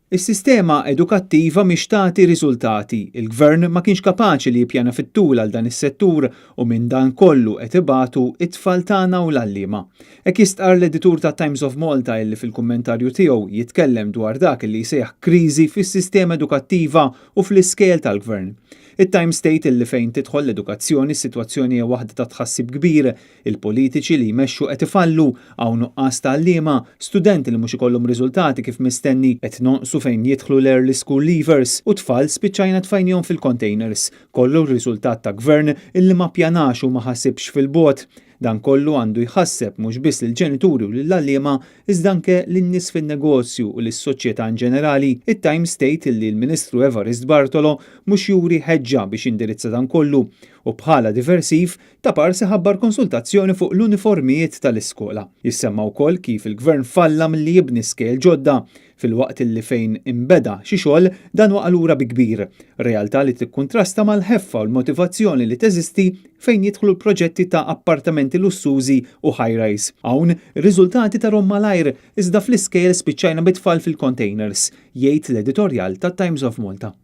Is-sistema edukattiva mhix tagħti riżultati. Il-Gvern ma kienx kapaċi li jippjana fit-tul għal dan is-settur u minn dan kollu qed ibatu it-tfal tagħna u l-għalliema. Hekk jistqar l-editur ta' Times of Malta, illi fil-kummentarju tiegħu jitkellem dwar dak li jsejjaħ kriżi fis-sistema edukattiva u fl-iskejjel tal-Gvern. Il-Times tgħid illi fejn tidħol l-edukazzjoni, s-sitwazzjoni hija waħda ta' tħassib kbir. Il-politiċi li jmexxu qed ifallu, hawn nuqqas ta' għalliema, studenti li mhux ikollhom riżultati kif mistenni, qed nonqsu fejn jidħlu l-early school leavers u tfal spiċċajna tfajnihom fil-containers. Kollu r-riżultat ta' gvern illi ma pjanax u ma ħasibx fil-bogħod. Dan kollu għandu jħasseb mhux biss lill-ġenituri u lill-għalliema, iżda anke lin-nies fin-negozju u lis-soċjetà in ġenerali. It-Times tgħid illi l-Ministru Evarist Bartolo mhux juri ħeġġa biex indirizza dan kollu u bħala diversiv taparsi ħabbar konsultazzjoni fuq l-uniformijiet tal-iskola. Jissemma wkoll kif il-gvern falla milli jibni skejjel ġodda, filwaqt li fejn imbeda xi xogħol dan waqa' lura bi kbir. Realtà li tikkuntrasta mal-ħeffa u l-motivazzjoni li teżisti fejn jidħlu l-proġetti ta' appartamenti lussużi u high-rise. Hawn riżultati ta' malajr, iżda fl-iskejjel spiċċajna bit-tfal fil-containers, jgħid l-editorjal ta' Times of Malta.